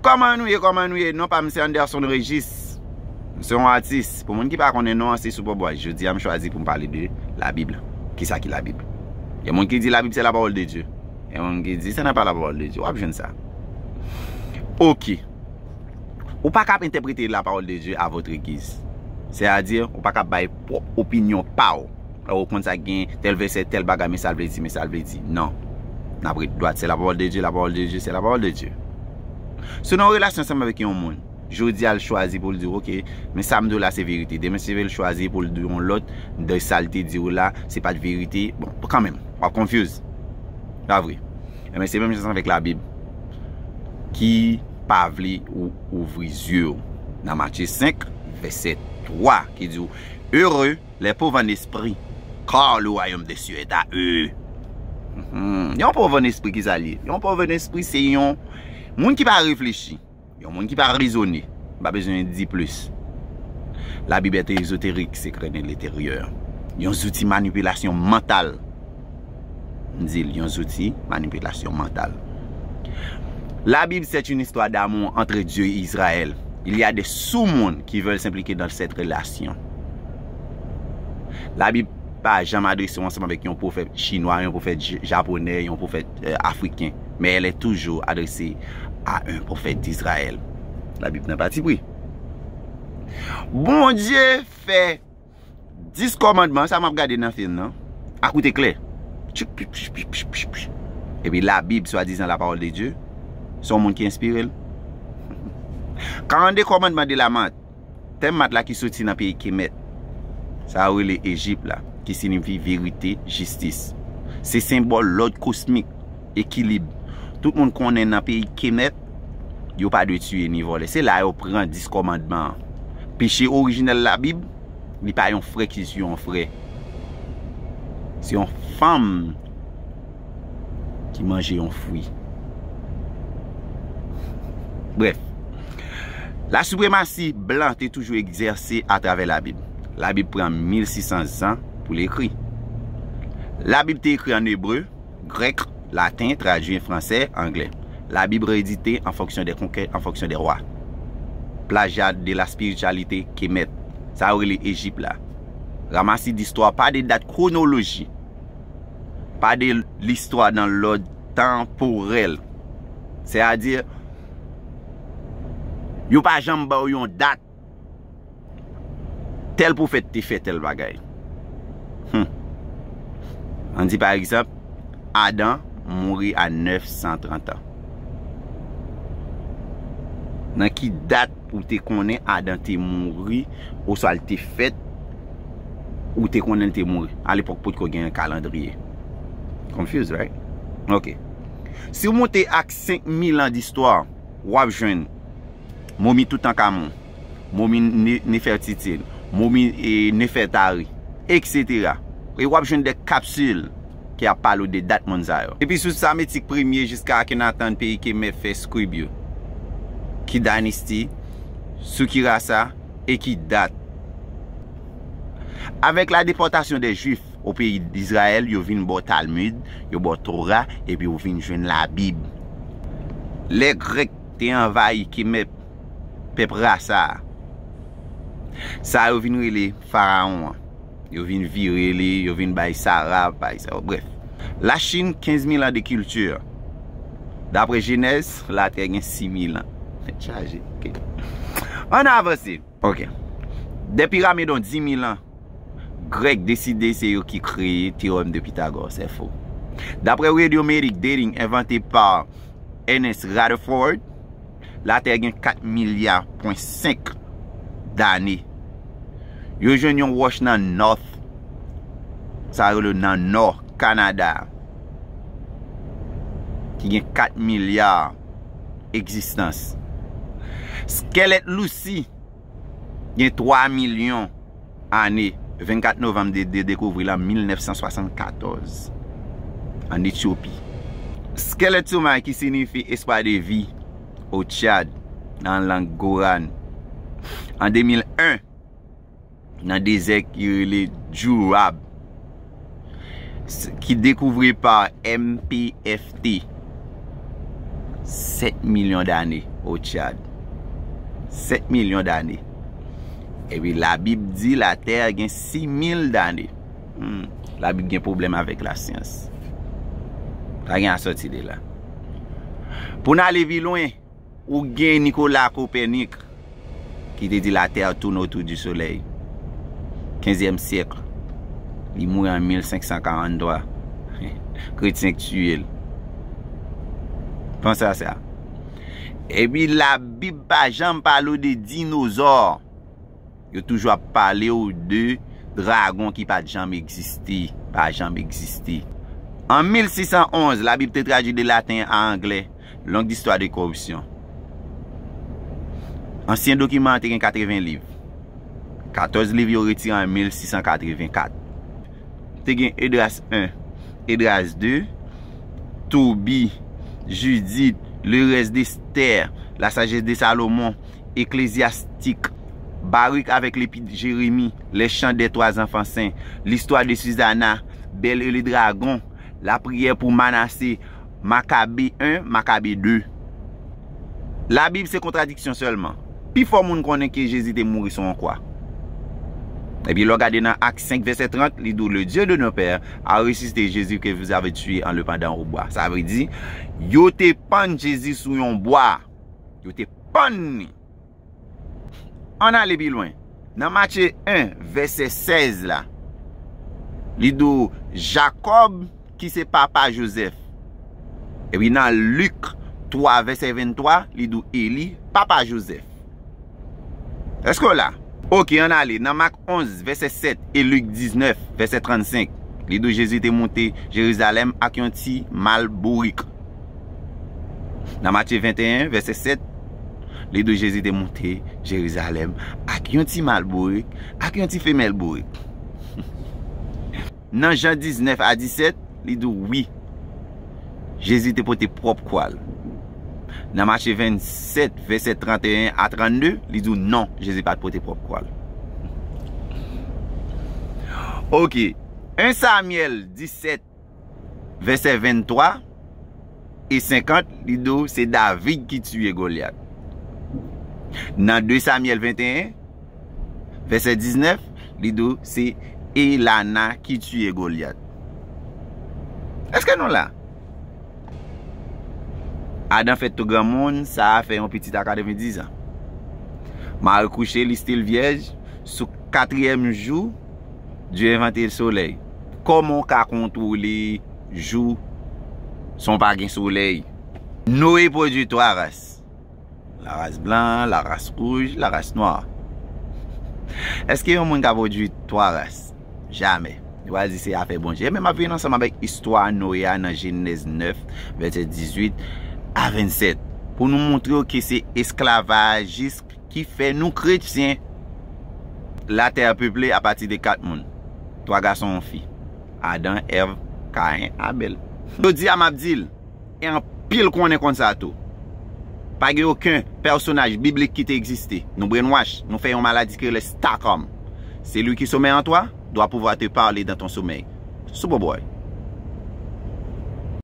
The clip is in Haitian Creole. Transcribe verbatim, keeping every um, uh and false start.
Kòman nou ye, kòman nou ye? Non pa m se Anderson Regis. M se yon atis. Pou moun ki pa konnen non an, se Superboy. Jodi a, m chwazi pou m pale de Labib. Kisa ki Labib? Gen moun ki di Labib se la parole de Dieu. Gen moun ki di se nan pa la parole de Dieu. W ap jwenn sa. Ok. Ou pa ka ap entèprete la parole de Dieu à votre guise. Sètadi, ou pa ka ap bay pwòp opinyon pa w. Ou konn sa gen tèl vèsè, tèl bagay, men sa l vle di, men sa l vle di. Non. N ap ret dwat, se la parole de Dieu, la parole de Dieu, se la parole de Dieu. Si w nan yon relasyon ansanm avèk yon moun, jodi a l chwazi pou l di w, ok, men sa m di w la se verite. Demen si l chwazi pou l di w yon lòt, de sa l te di w la, se pa t verite. Bon, kanmenm, w ap confuse. Pa vre? Enben, se menm jan avèk Labib ki pa vle ou ouvri zye w. Nan Matye senk, vèsè twa, ki di w, Heureux les pauvres en esprit, car le royaume des cieux est à eux. Mhm. Yon pòv an espri, ki sa l ye? Yon pòv an espri, se yon moun ki pa reflechi, yon moun ki pa rezone. M pa bezwen di plis. La Bible est ésotérique, secret de l'intérieur. Yon zouti manipilasyon mantal. M di l, yon zouti manipilasyon mantal. La Bible, c'est une histoire d'amour entre Dieu et Israël. Il y a des sous-mondes qui veulent s'impliquer dans cette relation. Labib pa janm adrese w ansanm avèk yon pwofèt chinwa, yon pwofèt j- japonè, yon pwofèt euh, afriken, mais elle est toujours adressée à un prophète d'Israël. Labib nan patipri. Bondye fè dis kòmandman, sa m ap gade nan fim nan. A koute klè. Tchoup, tchoup, tchoup, tchoup, tchoup, tchoup. Epi Labib, swadizan la parole de Dieu, se yon moun ki enspire l. Karannde kòmandman de la Mat. Tèm Mat la ki soti nan peyi Kemet. Sa yo rele Ejip la, ki siyifi verite, jistis. Se senbòl lòd kosmik, ekilib. Tout moun konnen nan peyi Kemet, yo pa dwe tiye ni vòlè. Se la yo pran dis kòmandman an. Peche orijinèl Labib, li pa yon frè ki tiye yon frè. Se yon fanm ki manje yon fwi. Brèf, la sipremasi blan te toujou egzèse atravè Labib. Labib pran mil sis san zan pou l ekri. Labib te ekri an ebre, grèk, laten, tradui an fransè, anglè. Labib réédité en fonction des conquêtes, en fonction des rois. Plagiat de la spiritualité Kemet. Sa yo rele Ejip la. Ramassis d'histoire, pas de date chronologie, pas de l'histoire dans l'ordre temporel. Sètadi, yo pa janm ba w yon dat tèl pwofèt te fè tèl bagay. Hmm. Ann di pa egzanp, Adan mouri a nèf san trant an. Nan ki dat ou te konnen Adan te mouri, oswa l te fèt, ou te konnen l te mouri? Alepòk potko gen kalandriye. Confused, right? Ok. Si w monte ak senk mil an distwa, w ap jwenn momi Toutankamon, momi Ne- Nefertiti, momi e, Nefertari, etsetera. E w ap jwenn de kapsil ki ap pale w de dat moun sa yo. Depi sou Sametik premye jiska Akenatan peyi Kemet fè skrib yo. Ki dinasti, sou ki rasa, e ki dat. Avec la déportation des Juifs au pays d'Israël, yo vin ba w Talmud, yo ba w Tora, epi w vin jwenn Labib. Lè Grèk te anvayi Kemet, pèp rasa a, sa yo vin rele Farawon an. Yo vin vire li, yo vin bay Sara, bay sa yo. Brèf. Lachin, kenz mil an de kilti. Daprè Jenèz, Latè gen sis mil an. Tèt chaje. Ok. Ann avanse. Ok. Des pyramides ont dix mille ans. Grèk deside se yo ki kreye teyòrèm de Pythagore. C'est faux. Daprè radiometric dating envante pa Ernest Rutherford, Latè gen kat milya pwen senk dane. Yo jwenn yon wòch nan North, sa yo rele nan Nò Kanada, ki gen kat milya egzistans. Skèlèt Lucy gen twa milyon ane, vennkat novanm de, de dekouvri l an mil nèf san swasannkatòz, an Etyopi. Skèlèt Somay, ki siyifi espwa de vi o Tchad, nan lang Goran, an de mil en, nan dezè ki rele Djourab, s- ki dekouvri pa M P F T, sèt milyon dane. O Tchad. Sèt milyon dane. Epi Labib di Latè gen sis mil dane. Hmm. Labib gen pwoblèm avèk lasyans. Pa gen a sòti de la. Pou n ale pi lwen, ou gen Nicolas Copernic ki te di Latè tourne autour du soleil. Kenzyèm syèk. Li mouri an mil senk san karanntwa. Kretyen k tiye l. Panse a sa. Epi Labib pa janm pale w de dinozò. Yo toujou ap pale w de dragon ki pa t janm egziste, pa janm egziste. An mil sis san onz, Labib te tradui de laten a anglè, Longue histoire de corruption. Ansyen dokiman an te gen katreven liv. Katòz liv yo retire an mil sis san katreven kat. Te gen Esdras en, Esdras de, Tobi, Jidit, Le Reste d'Esther, La Sagesse de Salomon, Ecclésiastique, Baruch avec l'Épître Jérémie, Les Chants des Trois Enfants Saints, L'Histoire de Susanna, Bel et le Dragon, La Prière pour Manassé, Makabe en, Makabe de. Labib se kontradiksyon sèlman. Pifò moun konnen ke Jezi te mouri sou yon kwa. Epi lè w gade nan Ak senk vèsè trant, li di w, Le Dieu de nos pères a ressuscité Jésus que vous avez tué en le pendant au bois. Sa vle di, yo te pann Jezi sou yon bwa. Yo te pann li. Ann ale pi lwen. Nan Matye en, vèsè sèz la, li di w, Jakòb ki se papa Jozèf. Epi nan Lik twa, vèsè venntwa, li di w Eli, papa Jozèf. Èske w la? Oke, ann ale. Nan Mak onz, vèsè sèt, e Lik diznèf, vèsè trannsenk, li di w Jezi te monte Jerizalèm ak yon ti mal bourik. Nan Matye venteyen, vèsè sèt, li di w Jezi te monte Jerizalèm ak yon ti mal bourik, ak yon ti femèl bourik. Nan Jan diznèf a disèt, li di w wi. Jezi te pote pwòp kwa l. Nan Matye vennsèt, vèsè tranteyen a trannde, li di w non, Jezi pa t pote pwòp kwa l. Oke. En Samyèl disèt, vèsè venntwa e senkant, li di w se David ki tiye Golyat. Nan de Samyèl venteyen, vèsè diznèf, li di w se Elana ki tiye Golyat. Èske nou la? Adan fèt tou granmoun, Sara fè yon pitit a katrevendiz an. Mari kouche, li still vyèj, sou katriyèm jou, Dye envante solèy. Kòman w ka kontwole jou san w pa gen solèy? Noye pwodui twa ras. Laras blan, laras wouj, laras nwa. Èske yon moun ka pwodui twa ras? Jamè. Yo pral di se afè Bondye. Ebyen, m ap vin ansanm avèk istwa Noye a nan Jenèz nèf, vèsè dizuit a vennsèt, pou nou montre w ke se esklavaj ki fè nou kretyen. Latè a peple apati de kat moun. Twa gason, yon fi. Adan, Èv, Kayen, Abèl. Jodi a, m ap di l, e anpil konnen konn sa tou. Pa gen okenn pèsonaj biblik ki te egziste. Nou brainwash, nou fè yon maladi ki rele Stockholm. Celui qui sommeille en toi doit pouvoir te parler dans ton sommeil. Superboy.